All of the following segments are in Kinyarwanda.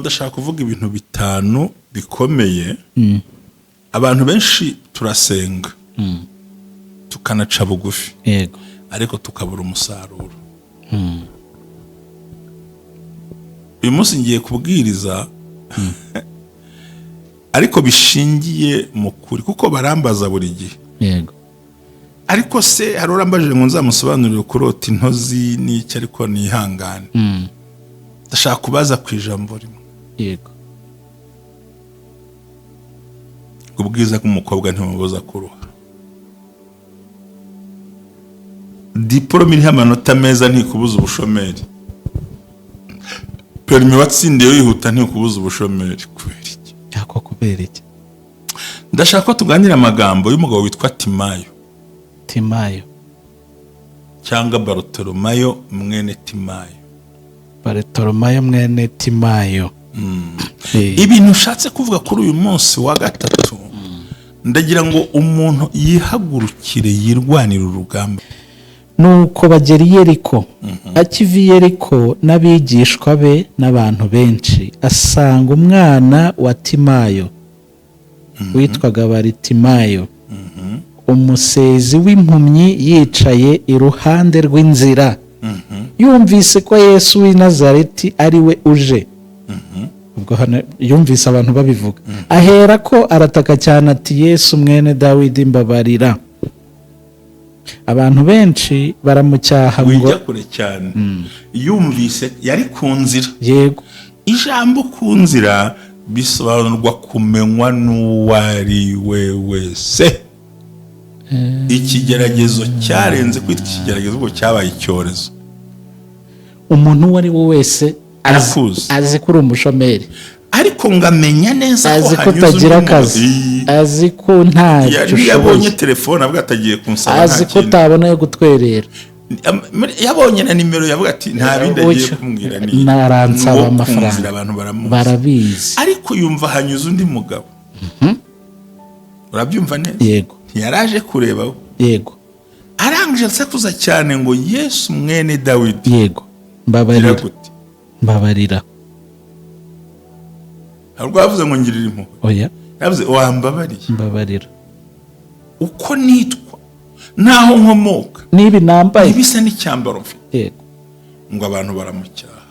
Ndashaka kuvuga ibintu bitanu bikomeye. Abantu benshi turasenga, tukanaca bugufi, ariko tukabura umusaruro. Uyu munsi ngiye kubwiriza, ariko bishingiye mu kuri, kuko barambaza buri gihe. Ariko se hari urambajije ngo nzamusobanurire kurota intozi n'icyo, ariko nihangane. Ndashaka kubaza ku ijambo rimwe. Ubwiza bw'umukobwa ntibubuza kuruha. Diporome iriho amanota meza ntikubuza ubushomeri. Perimi watsindiye wihuta ntikubuza ubushomeri. Kubera iki? Ako kubera iki? Ndashaka ko tuganira amagambo y'umugabo witwa Timayo. Timayo. Cyangwa Barutolomayo mwene Timayo. Barutolomayo mwene Timayo. Ibintu ushatse kuvuga kuri uyu munsi wa gatatu, ndagira ngo umuntu yihagurukire, yirwanire urugamba. Nuko bagera i Yeriko. Akiva i Yeriko n'abigishwa be n'abantu benshi, asanga umwana wa Timayo witwaga Baritimayo, umusezi w'impumyi, yicaye iruhande rw'inzira. Yumvise ko Yesu w'i Nazareti ari we uje, ubwo hano yumvise abantu babivuga, ahera ko arataka cyane ati: "Yesu mwene Dawidi, mbabarira." Abantu benshi baramucyaha ngo Wijya kure cyane. Yumvise yari ku nzira. Ijambo ku nzira bisobanurwa kumenywa n'uwo ari we wese. Ikigeragezo cyarenze kwitwa ikigeragezo, ubwo cyabaye icyorezo. Umuntu uwo ari we wese Arakuzi. azi ko uri umushomeri. Ariko ngo amenya neza ko Azi ko hanyuze utagira undi muntu. akazi. Azi ko ntacyo Yabonye ushoboye. telefone, avuga atagiye kunsaba Azi nta ko kintu. utabona yo gutwerera. Yabonye na nimero, yavuga ati nta bindi agiye Utyo. kumbwira, ni Naransaba ni uwo ku amafaranga. nzira, abantu baramuzi. Barabizi. Ariko yumva hanyuze undi mugabo. Urabyumva neza? Yego. Ntiyaraje kureba we. Arangije asakuza cyane ngo: "Yesu mwene Dawidi, gira Mbabarira. gute?" Mbabarira. Hari ubwo yavuze ngo ngirira impuhwe? Oya. Yavuze wambabariye. Mbabarira. Uko nitwa n'aho nkomoka, N'ibi nambaye. ibisa n'icyambaro mfite. Ngo abantu baramucyaha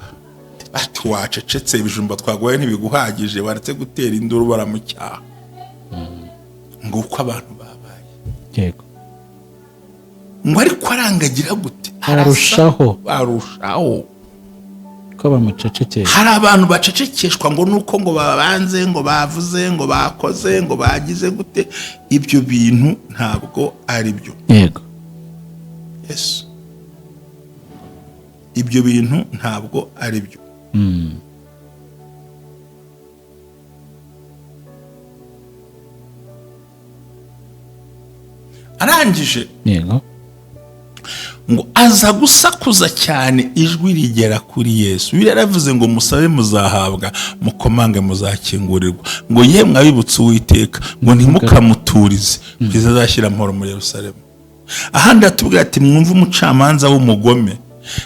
ati: "Wacecetse, ibijumba twaguhaye ntibiguhagije? Baretse gutera induru." Baramucyaha ngo uko abantu babaye. Ngo ariko arangagira gute? Ararushaho. Arushaho. Ko bamucecekeye. Hari abantu bacecekeshwa ngo nuko ngo babanze, ngo bavuze, ngo bakoze, ngo bagize gute. Ibyo bintu ntabwo ari byo. Yesu, ibyo bintu ntabwo ari byo. Arangije ngo aza gusakuza cyane, ijwi rigera kuri Yesu. Bibiliya yaravuze ngo: "Musabe muzahabwa, mukomange muzakingurirwa." Ngo: "Yemwe abibutse Uwiteka," ngo, "ntimukamuturize kugeza azashyira amahoro muri Yerusalemu." Ahandi hatubwira ati: "Mwumve umucamanza w'umugome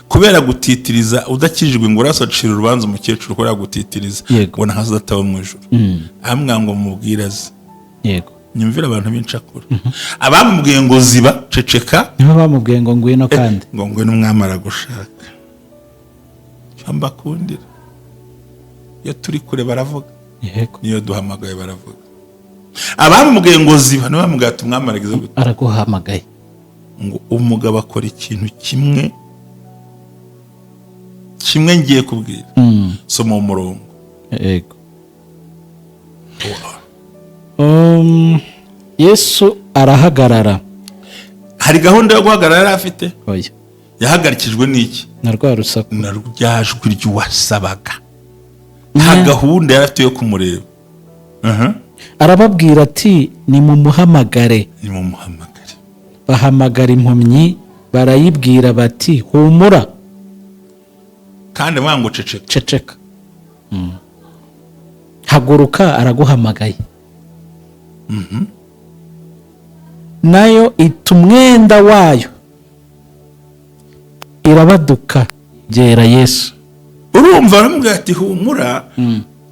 kubera gutitiriza udakijijwe," ngo uraso acira urubanza umukecuru kubera gutitiriza, ngo ntahaza ataba mu ijuru. Ahamwa ngo mubwire aze. Nyumvire abantu b'incakura abamubwiye ngo ziba, ceceka. Niho bamubwiye ngo ngwino kandi. Ngo ngwino, umwami aragushaka. Icyo mbakundira, iyo turi kure baravuga, niyo duhamagaye baravuga. Abamubwiye ngo ziba nibo bamubwiye ati: "Umwami aragize gute?" Araguhamagaye. Ngo umugabo akora ikintu kimwe kimwe ngiye kubwira. Soma umurongo. Yego. Yesu arahagarara. Hari gahunda yo guhagarara yari afite? Oya. Yahagarikijwe n'iki? Na rwa rusaku. Na rya jwi ry'uwasabaga. Nta gahunda yari afite yo kumureba. Arababwira ati: "Nimumuhamagare." Nimumuhamagare. Bahamagara impumyi, barayibwira bati: "Humura." Kandi mwana ngo ceceka. Ceceka. Haguruka, araguhamagaye. Nayo ita umwenda wayo, irabaduka, gera Yesu. Urumva, aramubwira ati: "Humura."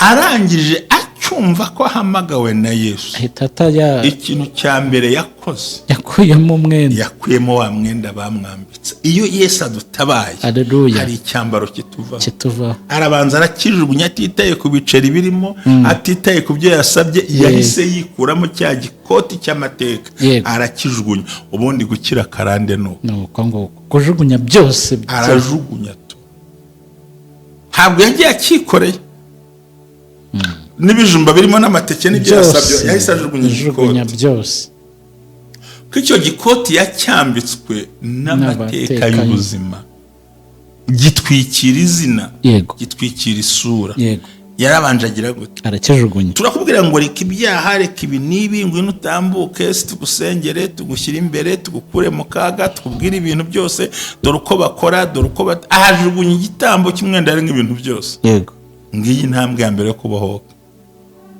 Arangije acyumva ko ahamagawe na Yesu, ahita ataya. Ikintu cya mbere yakoze, yakuyemo umwenda. Yakuyemo wa mwenda bamwambitse. Iyo Yesu adutabaye, Haleluya. hari icyambaro kituvaho. Kituvaho. Arabanza arakijugunya, atitaye ku biceri birimo, atitaye ku byo yasabye. Yahise yikuramo cya gikoti cy'amateka, arakijugunya. Ubundi gukira karande ni uko. Ni uko nguko, kujugunya byose. Arajugunya tu, ntabwo yagiye akikoreye n'ibijumba birimo n'amateke n'ibyo yasabye. Byose. Yahise ajugunya ajugunya igikoti, byose. Ko icyo gikoti yacyambitswe n'amateka n'amateka y'ubuzima, gitwikira izina, gitwikira isura. Yarabanje agira gute? Arakijugunya. Turakubwira ngo reka ibyaha, reka ibi n'ibi, ngwino utambuke, si tugusengere, tugushyire imbere, tugukure mu kaga, tukubwire ibintu byose, dore uko bakora, dore uko ahajugunya igitambo cy'umwenda harimo ibintu byose. Ngiyi intambwe ya mbere yo kubohoka: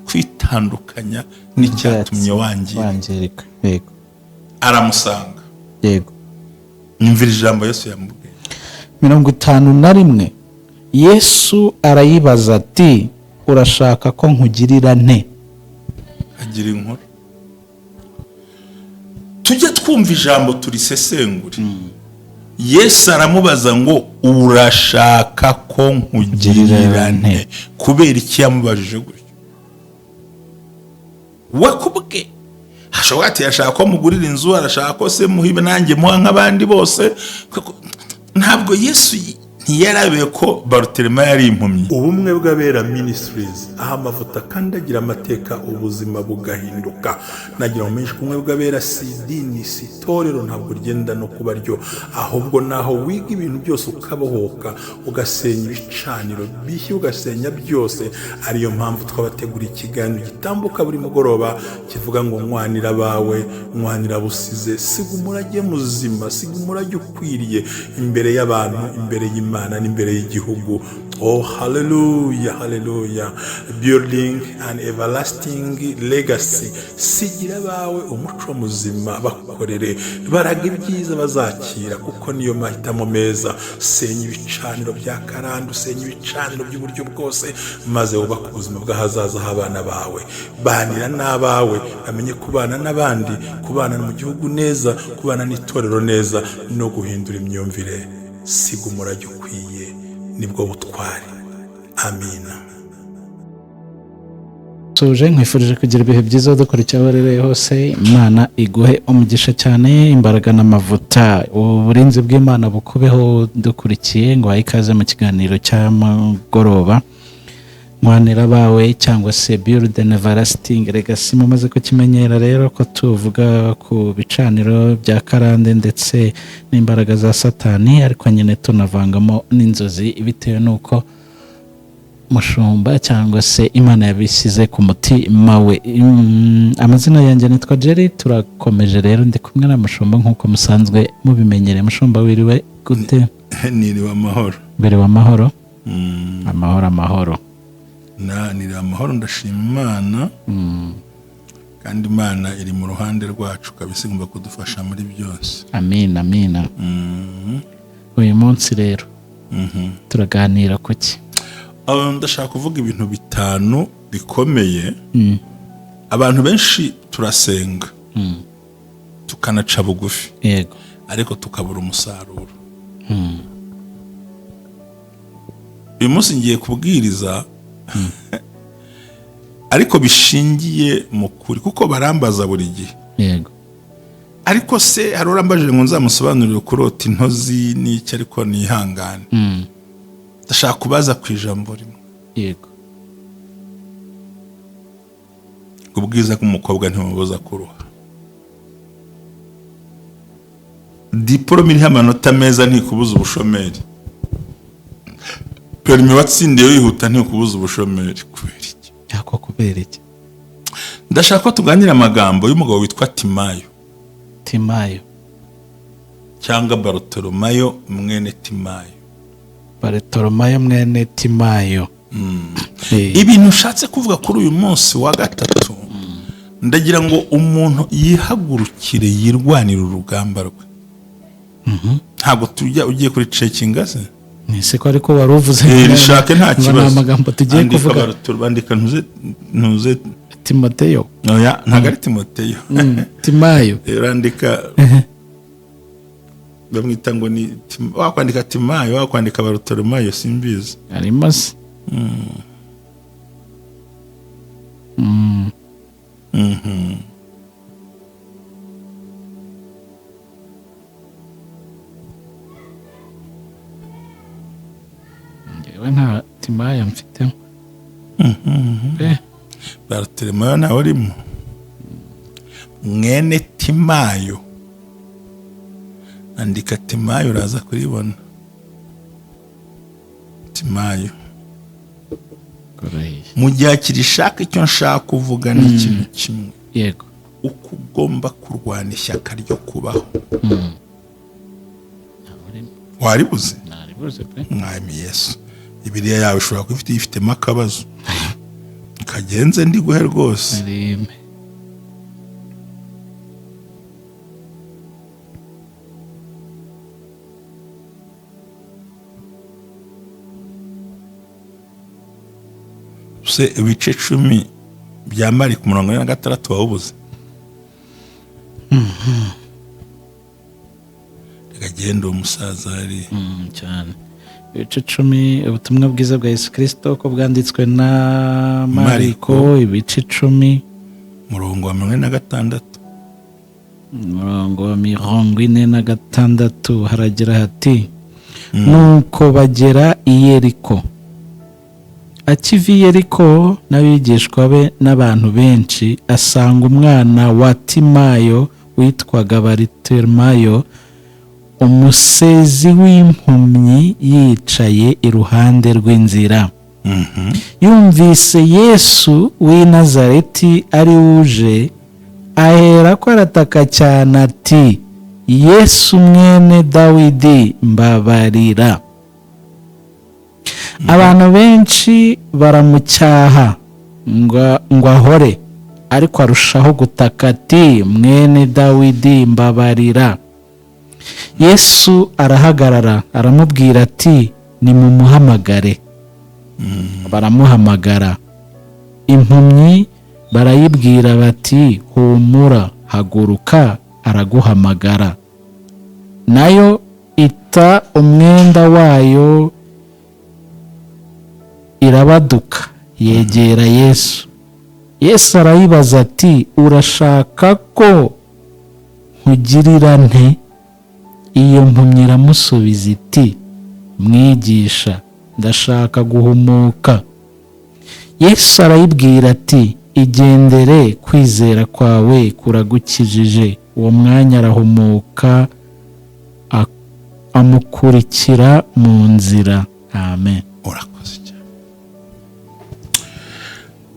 kwitandukanya n'icyatumye wangirika. Wangirika, yego. Aramusanga. Nyumvira ijambo Yesu yamubwiye. 51, Yesu arayibaza ati: "Urashaka ko nkugirira nte?" Agira inkuru. Tujye twumva ijambo turisesengure. Yesu aramubaza ngo: "Urashaka ko nkugirira nte?" Kubera iki yamubajije gutyo? We kubwe hashobora ati yashaka ko mugurira inzu, arashaka ko se muhibe nanjye muha nk'abandi bose. Ntabwo Yesu ntiyarabiye ko Baruterema yari impumyi. Ubumwe bw'Abera Ministries, aho amavuta kandi agira amateka, ubuzima bugahinduka. Nagira ngo menshi, ubumwe bw'Abera si idini, si itorero, ntabwo ryenda no kuba ryo, ahubwo naho wiga ibintu byose, ukabohoka, ugasenya ibicaniro bishya, ugasenya byose. Ariyo mpamvu twabategura ikiganiro gitambuka buri mugoroba kivuga ngo "Nwanira abawe, nwanira busize, siga umurage muzima, siga umurage ukwiriye imbere y'abantu, imbere y'Imana n'imbere y'igihugu." Oh, haleluya, haleluya! Building an everlasting legacy. Sigira abawe umuco muzima, bakorere, baraga ibyiza bazakira, kuko niyo mahitamo meza. Senya ibicaniro bya karande, usenya ibicaniro by'uburyo bwose, maze wubake ubuzima bw'ahazaza h'abana bawe. Banira n'abawe, bamenye kubana n'abandi, kubana mu gihugu neza, kubana n'itorero neza, no guhindura imyumvire. Siga umurage ukwiye, nibwo butwari. Amina. Tuje nkwifurije kugira ibihe byiza dukora aho uherereye hose. Imana iguhe umugisha cyane, imbaraga n'amavuta, uburinzi bw'Imana bukubeho. Dukurikiye ngo wahe ikaze mu kiganiro cy'amagoroba "Nwanira abawe" cyangwa se "Build an Everlasting Legacy". Mumaze kukimenyera rero ko tuvuga ku bicaniro bya karande ndetse n'imbaraga za Satani, ariko nyine tunavangamo n'inzozi bitewe n'uko mushumba cyangwa se Imana yabishyize ku mutima we. Amazina yanjye nitwa Jerry. Turakomeje rero, ndi kumwe na mushumba nk'uko musanzwe mubimenyereye. Mushumba, wiriwe gute? Niriwe amahoro. Mbere amahoro, amahoro, amahoro. Na niriwe amahoro, ndashima Imana. Kandi Imana iri mu ruhande rwacu kabisa, igomba kudufasha muri byose. Amina, amina. Uyu munsi rero turaganira ku ki? Ndashaka kuvuga ibintu bitanu bikomeye. Abantu benshi turasenga, tukanaca bugufi, ariko tukabura umusaruro. Uyu munsi ngiye kubwiriza, ariko bishingiye mu kuri, kuko barambaza buri gihe. Ariko se hari urambajije ngo nzamusobanurire kurota intozi n'icyo, ariko nihangane. Ndashaka kubaza ku ijambo rimwe. Ubwiza bw'umukobwa ntibubuza kuruha, diporome iriho amanota meza ntikubuza ubushomeri, perimi watsindiye wihuta ntikubuza ubushomeri. Kubera iki? Yako, kubera iki? Ndashaka ko tuganira amagambo y'umugabo witwa Timayo. Timayo. Cyangwa Barutolomayo mwene Timayo. Barutolomayo mwene Timayo. Ibintu ushatse kuvuga kuri uyu munsi wa gatatu, ndagira ngo umuntu yihagurukire, yirwanire urugamba rwe. Ntabwo tujya ugiye kuri cekinga se? Ese ko ariko wari uvuze? Rishake, nta Ngo kibazo. ni amagambo tugiye Andika. kuvuga. Bandika ntuze. Timoteyo. Oya, ntabwo ari Timoteyo. Timayo. Urandika, bamwita ngo ni wakwandika Timayo, wakwandika Barutolomayo, simbizi. Harimo se? Njyewe nta Timayo mfitemo. Barutolomayo ntawe urimo, mwene Timayo. Andika Timayo, uraza kuribona, Timayo. Koroheye. Mu gihe akirishaka, icyo nshaka kuvuga ni ikintu kimwe: uko ugomba kurwana ishyaka ryo kubaho. Waribuze? Naribuze pe. Mwami Yesu, Bibiliya yawe ishobora kuba ifitemo akabazo kagenze, ndi guhe rwose. Rime. Se ibice 10 bya Mariko, 46, wawubuze? Reka genda, uwo musaza ari Cyane. Ibice 10, ubutumwa bwiza bwa Yesu Kirisito ko bwanditswe na Mariko, ibice 10, Murongo wa 46. Umurongo wa 46, haragira hati: "Nuko bagera i Yeriko. Akiva i Yeriko n'abigishwa be n'abantu benshi, asanga umwana wa Timayo witwaga Baritimayo, umusezi w'impumyi, yicaye iruhande rw'inzira. Yumvise Yesu w'i Nazareti ari uje, ahera ko arataka cyane ati: 'Yesu mwene Dawidi, mbabarira.' Abantu benshi baramucyaha ngo ahore, ariko arushaho gutaka ati: 'Mwene Dawidi, mbabarira.' Yesu arahagarara, aramubwira ati: 'Nimumuhamagare.' Baramuhamagara. Impumyi barayibwira bati: 'Humura, haguruka, araguhamagara.' Nayo ita umwenda wayo, irabaduka, yegera Yesu. Yesu arayibaza ati: 'Urashaka ko nkugirira nte?' Iyo mpumyi iramusubiza iti: 'Mwigisha, ndashaka guhumuka.' Yesu arayibwira ati: 'Igendere, kwizera kwawe kuragukijije.' Uwo mwanya arahumuka, amukurikira mu nzira. Amen." Urakoze cyane.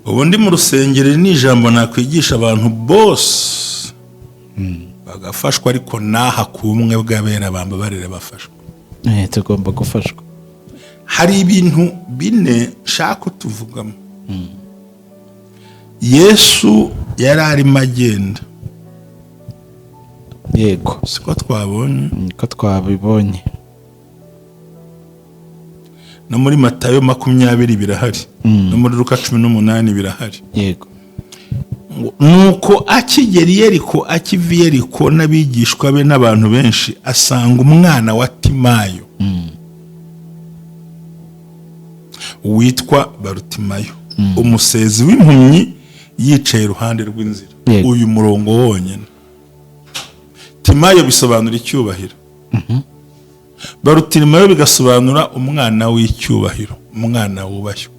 Ubu ndi mu rusengero, iri ni ijambo nakwigisha abantu bose bagafashwa, ariko n'aha ku bumwe bw'abera bambabarire, bafashwa. Tugomba gufashwa. Hari ibintu bine nshaka tuvugamo. Yesu yari arimo agenda. Siko twabonye? Niko twabibonye. No muri Matayo 20 birahari, no muri Luka 18 birahari. Nuko akigera i Yeriko, akiva i Yeriko n'abigishwa be n'abantu benshi, asanga umwana wa Timayo witwa Barutimayo, umusezi w'impumyi, yicaye iruhande rw'inzira. Uyu murongo wonyine, Timayo bisobanura icyubahiro, Barutimayo bigasobanura umwana w'icyubahiro, umwana wubashywe.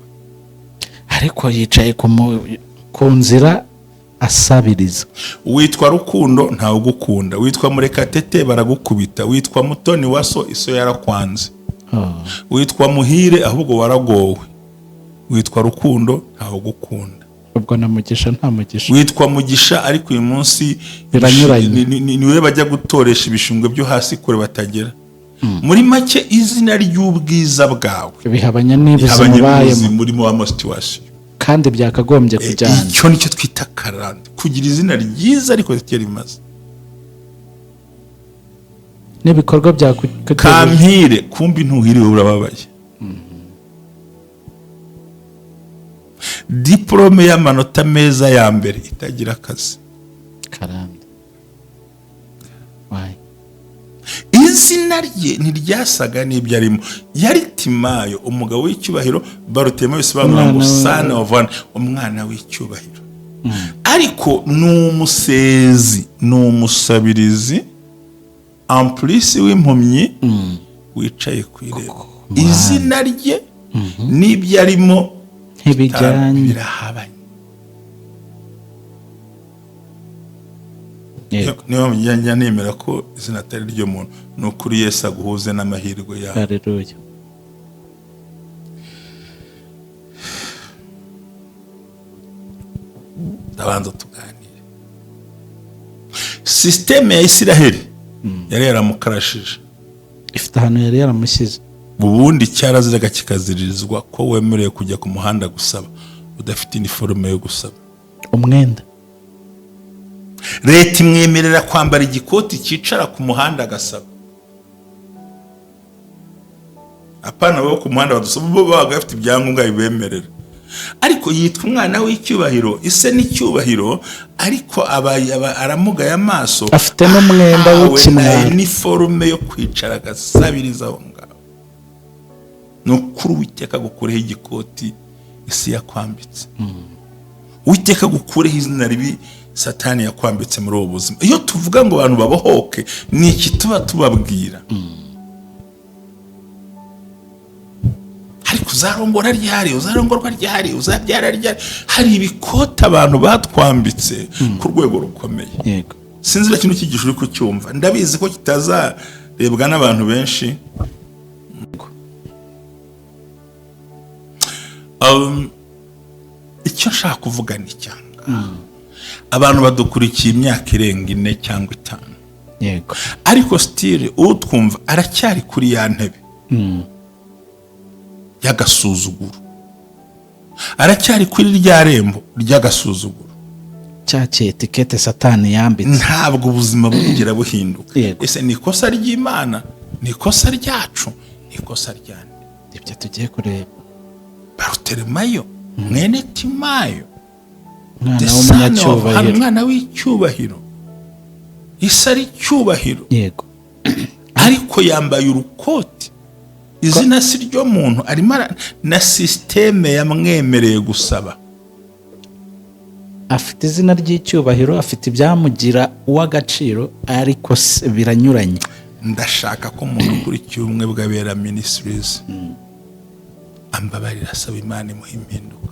Ariko yicaye ku nzira asabiriza. Witwa Rukundo, ntawe ugukunda. Witwa Murekatete, baragukubita. Witwa Mutoni wa so, iso yarakwanze. Witwa Muhire, ahubwo waragowe. Witwa Rukundo, ntawe ugukunda. Ubwo na Mugisha, nta mugisha. Witwa Mugisha, ariko uyu munsi Biranyuranye. niwe bajya gutoresha ibishingwe byo hasi kure batagera. Muri make, izina ry'ubwiza bwawe bihabanya n'ubuzima bihabanye ubayemo. n'ubuzima urimo wamo, situation. Kandi byakagombye kujyana. Icyo nicyo twita karande, kugira izina ryiza ariko ritari rimaze. N'ibikorwa byakutegereje. Kampire kumbi ntuhiriwe, urababaye. Diporome y'amanota meza ya mbere itagira akazi. Karande. Why? Izina rye ntiryasaga n'ibyo arimo. Yari Timayo, umugabo w'icyubahiro. Barutemayo bisobanura ngo Umwana son of one, umwana w'icyubahiro, ariko ni umusezi, ni umusabirizi, ampulisi w'impumyi wicaye ku irembo. Izina rye n'ibyo arimo ntibijyanye. Birahabanye. Yego. Niba njya nemera ko izina atari ryo muntu, ni ukuri Yesu aguhuze n'amahirwe yawe. Haleluya. Ndabanza tuganire. Sisiteme ya Isiraheli yari yaramukarashije. Ifite ahantu yari yaramushyize. Ubundi cyaraziraga kikaziririzwa ko wemerewe kujya ku muhanda gusaba udafite iniforume yo gusaba. Umwenda. Leta imwemerera kwambara igikoti cyicara ku muhanda agasaba. Apana bo ku muhanda badusaba, bo babaga bafite ibyangombwa bibemerera, ariko yitwa umwana w'icyubahiro, ise n'icyubahiro, ariko aba aramugaye amaso. Afite n'umwenda ahawe w'ikimwaro. na iniforume yo kwicara agasabiriza aho ngaho. Ni ukuri Uwiteka agukureho igikoti isi yakwambitse, Uwiteka agukureho izina ribi Satani yakwambitse muri ubu buzima. Iyo tuvuga ngo abantu babohoke, ni iki tuba tubabwira? Ariko uzarongora ryari? Uzarongorwa ryari? Uzabyara ryari? Hari ibikoti abantu batwambitse ku rwego rukomeye. Yego. Sinzi niba kino cyigisho uri kucyumva, ndabizi ko kitazarebwa n'abantu benshi. Icyo nshaka kuvuga ni icyanga abantu badukurikiye imyaka irenga 4 cyangwa 5. Yego. Ariko still utwumva aracyari kuri ya ntebe y'agasuzuguro, aracyari kuri rya rembo ry'agasuzuguro. Cya etikete Satani yambitse. Ntabwo ubuzima bwigera buhinduka. Yego. Ese ni ikosa ry'Imana? Ni ikosa ryacu? Ni ikosa ryande? Ibyo tugiye kureba. Baruteremayo mwene Timayo, umwana the son of w'umunyacyubahiro. Umwana w'icyubahiro, isi ari icyubahiro. Yego. Ariko yambaye urukoti, izina si ryo muntu, arimo na sisiteme yamwemereye gusaba. Afite izina ry'icyubahiro, afite ibyamugira uw'agaciro, ariko biranyuranye. Ndashaka ko umuntu ukurikiye Ubumwe bw'Abera Ministries ambabarira, asaba Imana imuha impinduka.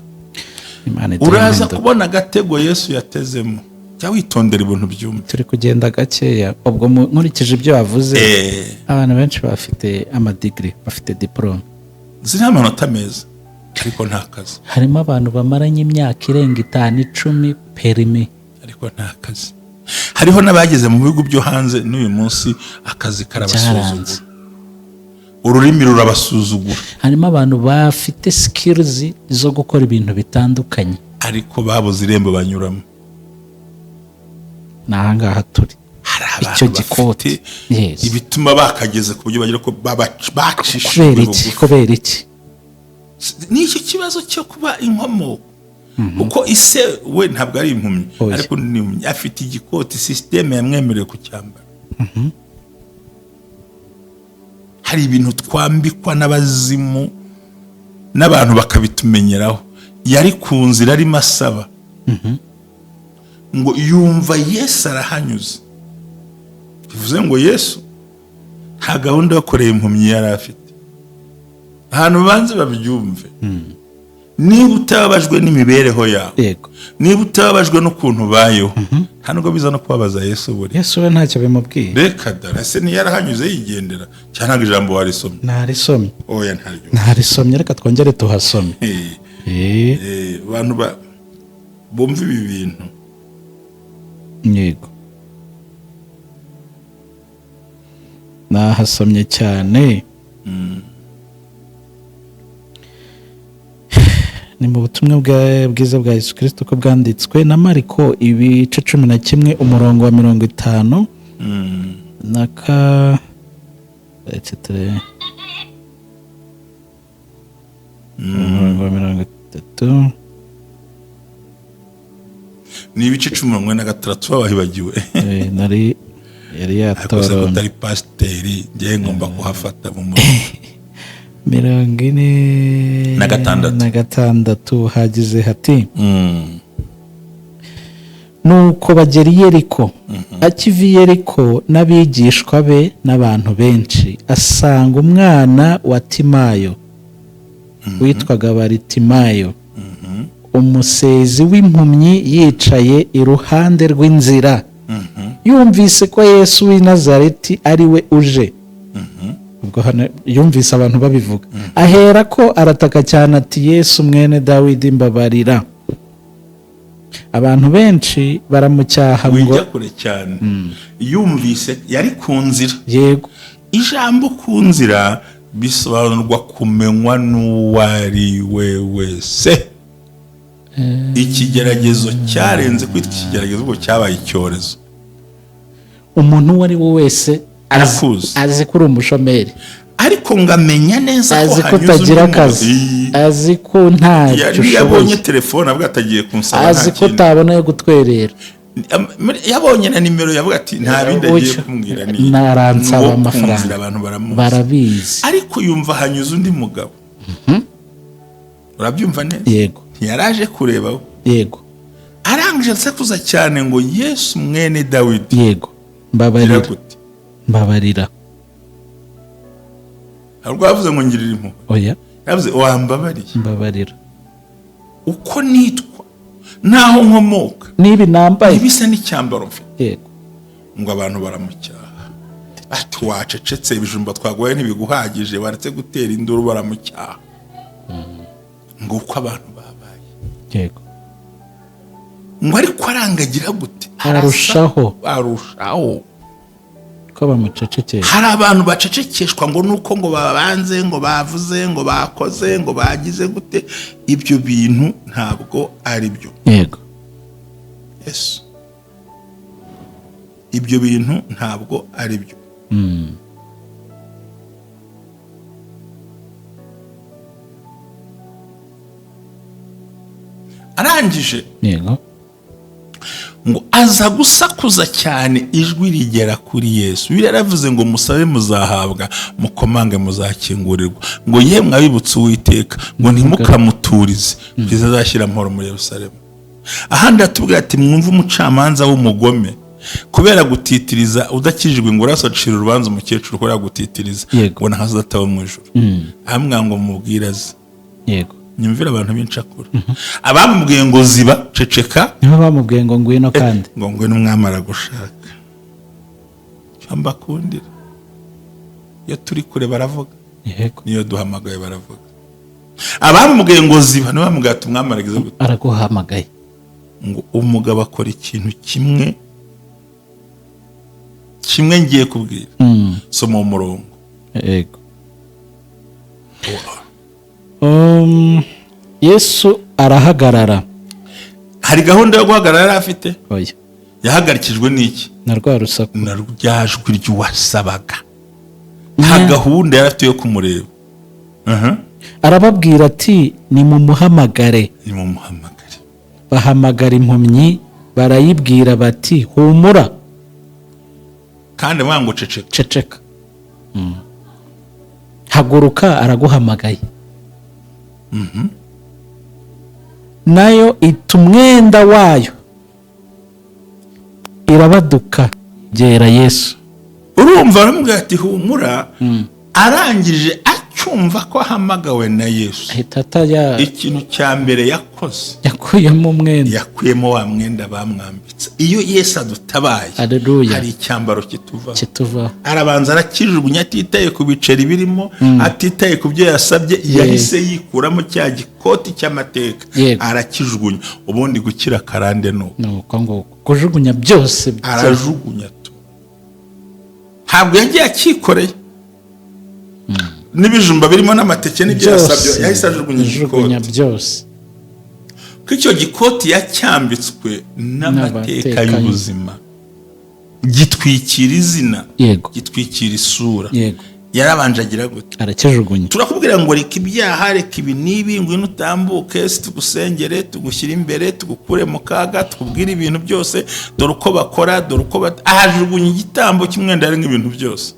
Imana iduhe Uraza impinduka. kubona agatego Yesu yatezemo. Jya witondera ibintu byumve. Turi kugenda gakeya. Ubwo nkurikije ibyo wavuze, abantu benshi bafite amadigiri, bafite diporome ziriho amanota meza, ariko nta kazi. Harimo abantu bamaranye imyaka irenga 5, 10, perimi. Ariko nta kazi. Hariho n'abageze mu bihugu byo hanze, n'uyu munsi akazi karabasuzugura. Byaranze. Ururimi rurabasuzugura. Harimo abantu bafite skills zo gukora ibintu bitandukanye, ariko babuze irembo banyuramo. Ni ahangaha turi. Hari Icyo abantu gikoti. bafite Yes. ibituma bakageze ku buryo bagira ko bacishijwe Kubera iki? bugufi. Kubera iki? Ni icyo kibazo cyo kuba inkomoko, kuko ise we ntabwo ari impumyi. Oya. Ariko ni impumyi, afite igikoti, sisiteme yamwemereye kucyambara. Hari ibintu twambikwa n'abazimu n'abantu bakabitumenyeraho. Yari ku nzira arimo asaba, ngo yumva Yesu arahanyuze. Bivuze ngo Yesu nta gahunda yo kureba impumyi yari afite. Ahantu banze babyumve: niba utababajwe n'imibereho yawe, Yego. niba utababajwe n'ukuntu ubayeho, nta nubwo biza no kubabaza Yesu buri. Yesu we ntacyo bimubwiye. Reka dore ese ntiyarahanyuze yigendera? Cyangwa ntabwo ijambo warisomye? Narisomye. Oya, ntaryo. Narisomye, reka twongere tuhasome. Abantu bumva ibi bintu. Yego, nahasomye cyane. Ni mu butumwa bwiza bwa Yesu Kristo ko bwanditswe na Mariko, ibice 11, umurongo wa 50 na ka Reka turebe. Umurongo wa 30. Ni ibice 46, babahibagiwe. Nari yari Ariko se ko yatoronye. utari pasiteri, ngewe ngomba kuhafata mu mutwe. 46. Na 6, hagize hati: Nuko bagera i Yeriko. Akiva i Yeriko n'abigishwa be n'abantu benshi, asanga umwana wa Timayo witwaga Baritimayo, umusezi w'impumyi, yicaye iruhande rw'inzira. Yumvise ko Yesu w'i Nazareti ari we uje, ubwo hano yumvise abantu babivuga, ahera ko arataka cyane ati: "Yesu mwene Dawidi, mbabarira." Abantu benshi baramucyaha ngo Wijya kure cyane. Yumvise yari ku nzira. Ijambo ku nzira bisobanurwa kumenywa n'uwo ari we wese. Ikigeragezo cyarenze kwitwa ikigeragezo, ubwo cyabaye icyorezo. Umuntu uwo ari we wese Arakuzi. azi ko uri umushomeri, Ariko ngo amenya neza ko azi ko hanyuze utagira undi muntu. akazi, azi ko ntacyo Yabonye ushoboye, telefone avuga atagiye kunsaba azi nta ko kindi. utabona yo gutwerera. Yabonye na nimero, yavuga ati nta bindi agiye Utyo. kumbwira, ni Naransaba ni uwo ku amafaranga. nzira, abantu baramuzi. Barabizi. Ariko yumva hanyuze undi mugabo, urabyumva neza? Yego. Ntiyaraje kureba we. Arangije asakuza cyane ngo: "Yesu mwene Dawidi, gira Mbabarira. gute?" Mbabarira. Ntabwo yavuze ngo ngirira impuhwe. Oya. Yavuze wambabariye. Mbabarira. Uko nitwa naho nkomoka, Nibi nambaye. ibisa n'icyambaro mfite. Ngo abantu baramucyaha ati: "Wacecetse, ibijumba twaguhaye ntibiguhagije, waretse gutera induru?" Baramucyaha ngo uko abantu babaye. Ngo ariko arangagira gute? Ararushaho. Arushaho. Ko bamucecekeye. Hari abantu bacecekeshwa ngo nuko ngo babanze, ngo bavuze, ngo bakoze, ngo bagize gute. Ibyo bintu ntabwo ari byo. Yesu, ibyo bintu ntabwo ari byo. Arangije ngo aza gusakuza cyane, ijwi rigera kuri Yesu. Bibiliya yaravuze ngo musabe muzahabwa, mukomange muzakingurirwa, ngo yemwe abibutse Uwiteka, ngo ntimukamuturize kugeza azashyira amahoro muri Yerusalemu. Ahandi hatubwira ati: "Mwumve umucamanza w'umugome kubera gutitiriza udakijijwe, ngo uraso acira urubanza umukecuru kubera gutitiriza, ngo ntahaza ataba mu ijuru." Ahamwa ngo mubwire aze. Nyumvire abantu b'incakura abamubwiye ngo ziba, ceceka. Niho bamubwiye ngo ngwino kandi. Ngo ngwino, umwami aragushaka. Icyo mbakundira, iyo turi kure baravuga, niyo duhamagaye baravuga. Abamubwiye ngo ziba nibo bamubwiye ati umwami aragize gute? Araguhamagaye. Ngo umugabo akora ikintu kimwe kimwe ngiye kubwira. Soma uwo murongo. Yego. Yesu arahagarara. Hari gahunda yo guhagarara yari afite? Oya. Yahagarikijwe n'iki? Na rwa rusaku. Na rya jwi ry'uwasabaga. Nta gahunda yari afite yo kumureba. Arababwira ati: "Nimumuhamagare." Nimumuhamagare. Bahamagara impumyi, barayibwira bati: "Humura." Kandi bavuga ngo ceceka. Ceceka. Haguruka, araguhamagaye. Nayo ita umwenda wayo, irabaduka, gera Yesu. Urumva aramubwira ati humura. Arangije acyumva ko ahamagawe na Yesu, ahita ataya ikintu cya mbere yakoze, yakuyemo umwenda. Yakuyemo wa mwenda bamwambitse. Iyo Yesu adutabaye, Haleluya. hari icyambaro kituvaho. Kituvaho. Arabanza arakijugunya, atitaye ku biceri birimo, atitaye ku byo yasabye. Yahise yikuramo cya gikoti cy'amateka, arakijugunya. Ubundi gukira karande ni uko. Ni uko ngo kujugunya byose. Arajugunya tu, ntabwo yagiye akikoreye n'ibijumba birimo n'amateke n'ibyo yasabye. Yahise ajugunya Ajugunya igikoti, byose. ko icyo gikoti yacyambitswe n'amateka N'amateka y'ubuzima, gitwikira izina, gitwikira isura. Yarabanje agira gute? Arakijugunya. Turakubwira ngo reka ibyaha, reka ibi n'ibi, ngwino utambuke, si tugusengere, tugushyire imbere, tugukure mu kaga, tukubwire ibintu byose, dore uko bakora, dore uko ahajugunya igitambo cy'umwenda harimo ibintu byose.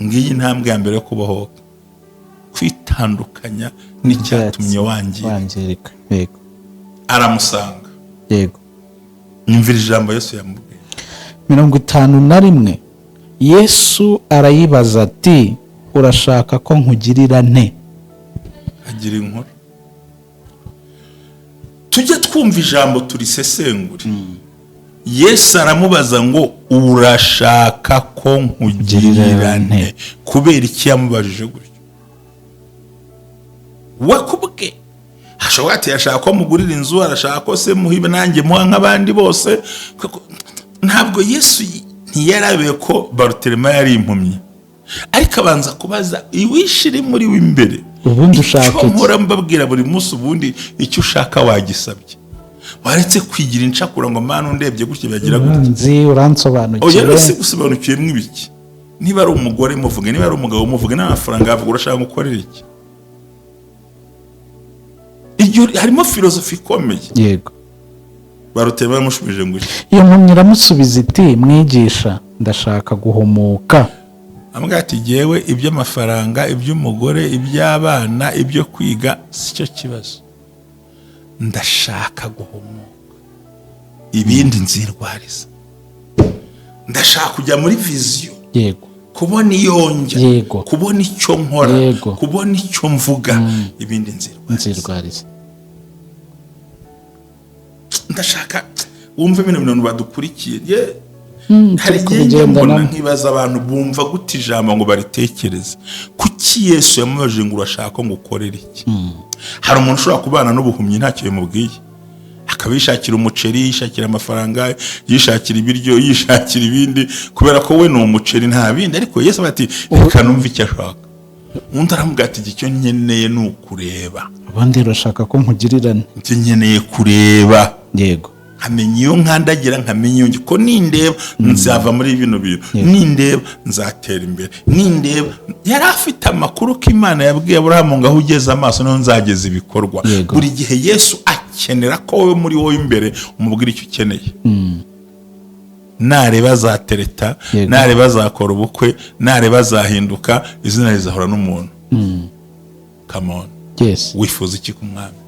Ngiyi intambwe ya mbere yo kubohoka: kwitandukanya n'icyatumye wangirika. Wangirika, yego. Aramusanga. Nyumvira ijambo Yesu yamubwiye. 51. Yesu arayibaza ati: "Urashaka ko nkugirira nte?" Agira inkuru. Tujye twumva ijambo turisesengure. Yesu aramubaza ngo: "Urashaka ko nkugirira nte?" Kubera iki yamubajije gutyo? We kubwe ashobora ati: "Yashaka ko mugurira inzu, arashaka ko se muhibe, nanjye muha nk'abandi bose." Ntabwo Yesu ntiyarabe ko Baruterema yari impumyi, ariko abanza kubaza iwishi iri muri we imbere. Ubundi ushaka Icyo iki? mpora mbabwira buri munsi: ubundi icyo ushaka wagisabye, waretse kwigira incakura ngo: "Mana, undebye gutya bagira gutya." Uranzi, Oya. uransobanukiwe. Se gusobanukiyemo ibiki? Niba ari umugore muvuge, niba ari umugabo muvuge, niba amafaranga yavuga, urashaka gukorera iki? Iryo harimo filozofi ikomeye. Barutema bamushubije ngo iki? Iyo mpumyi iramusubiza iti: "Mwigisha, ndashaka guhumuka." Amubwira ati: "Jyewe iby'amafaranga, iby'umugore, iby'abana, ibyo kwiga si cyo kibazo. Ndashaka guhumuka, ibindi nzirwariza. Ndashaka kujya muri vision, kubona iyo njya, kubona icyo nkora, kubona icyo mvuga, ibindi nzirwariza." Nzirwariza. Ndashaka wumve bino bintu badukurikiye. Hari Turi igihe njya mbona kubigendanamo. nkibaza abantu bumva gute ijambo ngo baritekereze. Kuki Yesu yamubajije ngo: "Urashaka ko ngukorera iki?" Hari umuntu ushobora kubana n'ubuhumyi ntacyo bimubwiye, akaba yishakira umuceri, yishakira amafaranga, yishakira ibiryo, yishakira ibindi, kubera ko we ni umuceri, nta bindi. Ariko Yesu avuga ati: "Reka numve icyo ashaka." Undi aramubwira ati: "Icyo nkeneye ni ukureba." Ubundi urashaka ko nkugirira nte? Icyo nkeneye kureba, nkamenya iyo nkandagira, nkamenya iyo njya, ko nindeba nzava muri bino bintu, nindeba nzatera imbere, nindeba." Yari afite amakuru ko Imana yabwiye Aburahamu ngo: "Aho ugeze amaso niho nzageza ibikorwa." Buri gihe Yesu akenera ko wowe muri wowe imbere umubwira icyo ukeneye. Nareba azatereta, nareba azakora ubukwe, nareba azahinduka, izina rizahora n'umuntu. Come on. Wifuza iki ku Mwami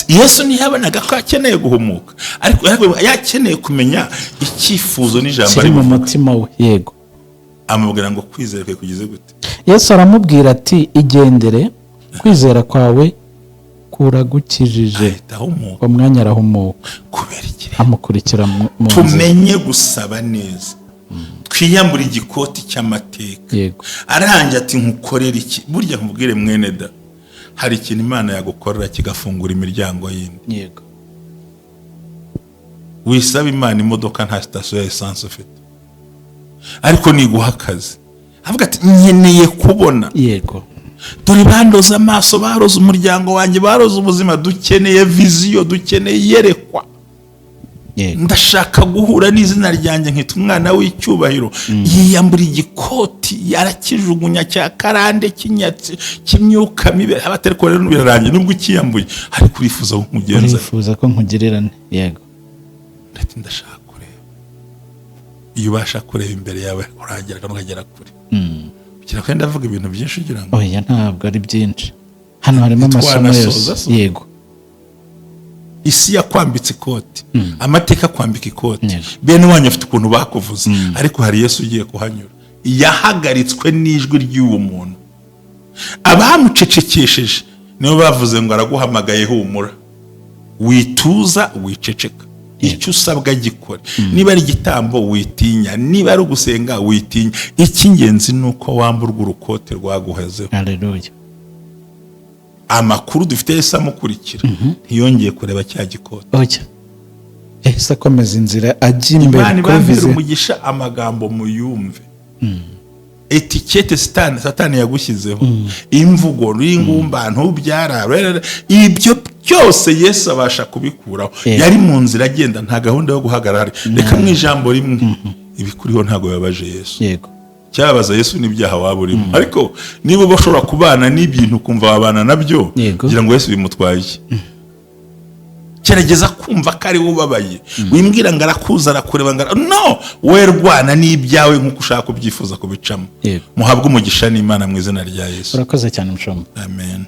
Yesu? Ntiyabonaga ko akeneye guhumuka, ariko yakeneye kumenya icyifuzo n'ijambo Kiri ari mu buvuge. mutima we, yego. Amubwira ngo: "Kwizera kwe kugize gute?" Yesu aramubwira ati: "Igendere, kwizera kwawe kuragukijije." Ahita ahumuka. Uwo mwanya arahumuka. Kubera iki? Amukurikira mu nzira. Tumenye gusaba neza, twiyambure igikoti cy'amateka. Arangiye ati: "Nkukorere iki?" Burya nkubwire mwene da, hari ikintu Imana yagukorera kigafungura imiryango yindi. Wisaba Imana imodoka nta sitasiyo ya esanse ufite, ariko niguha akazi, avuga ati: "Nkeneye kubona." Dore bandoze amaso, baroze umuryango wanjye, baroze ubuzima. Dukeneye vision, dukeneye iyerekwa. Ndashaka guhura n'izina ryanjye nkita umwana w'icyubahiro. Yiyambura igikoti, yarakijugunya, cya karande cy'inyatsi cy'imyuka mibi. Abatari ko rero birarangiye nubwo ukiyambuye, ariko urifuza ko nkugenza? Urifuza ko nkugirira nte? Yego. Ati: "Ndashaka kureba." Iyo ubasha kureba imbere yawe, uragera kandi ukagera kure. Kugira ngo ndavuga ibintu byinshi ugira ngo Oya, ntabwo ari byinshi, hano harimo amasomo Twanasoza yose. se? Yego. Isi yakwambitse ikoti, amateka akwambika ikoti, bene wanyu bafite ukuntu bakuvuze, ariko hari Yesu ugiye kuhanyura. Yahagaritswe n'ijwi ry'uwo muntu. Abamucecekesheje nibo bavuze ngo: "Araguhamagaye, humura, wituza, wiceceka, icyo usabwa gikore. Niba ari igitambo witinya, niba ari ugusenga witinya. Icy'ingenzi ni uko wamburwa urukote rwaguhezeho." Haleluya. Amakuru dufite, Yesu amukurikira ntiyongeye kureba cya gikote. Oya, yahise akomeza inzira ajya imbere Imana kuri ibambere vision. umugisha. Amagambo muyumve. Étiquette Satani yagushyizeho, imvugo n'ingumba, ntubyara, rerere, ibyo byose Yesu abasha kubikuraho. Yari mu nzira agenda, nta gahunda yo guhagarara. Reka mu ijambo rimwe, ibikuriho ntabwo bibabaje Yesu. Cyabaza Yesu n'ibyaha waba urimo. Ariko niba uba ushobora kubana n'ibintu, ukumva wabana nabyo, kugira ngo Yesu bimutwaye iki? Gerageza kumva ko ari we ubabaye. Wimbwira ngo arakuza, arakureba, ngo no we rwana n'ibyawe nk'uko ushaka kubyifuza kubicamo. Muhabwe umugisha n'Imana mu izina rya Yesu. Urakoze cyane, mushumba. Amen.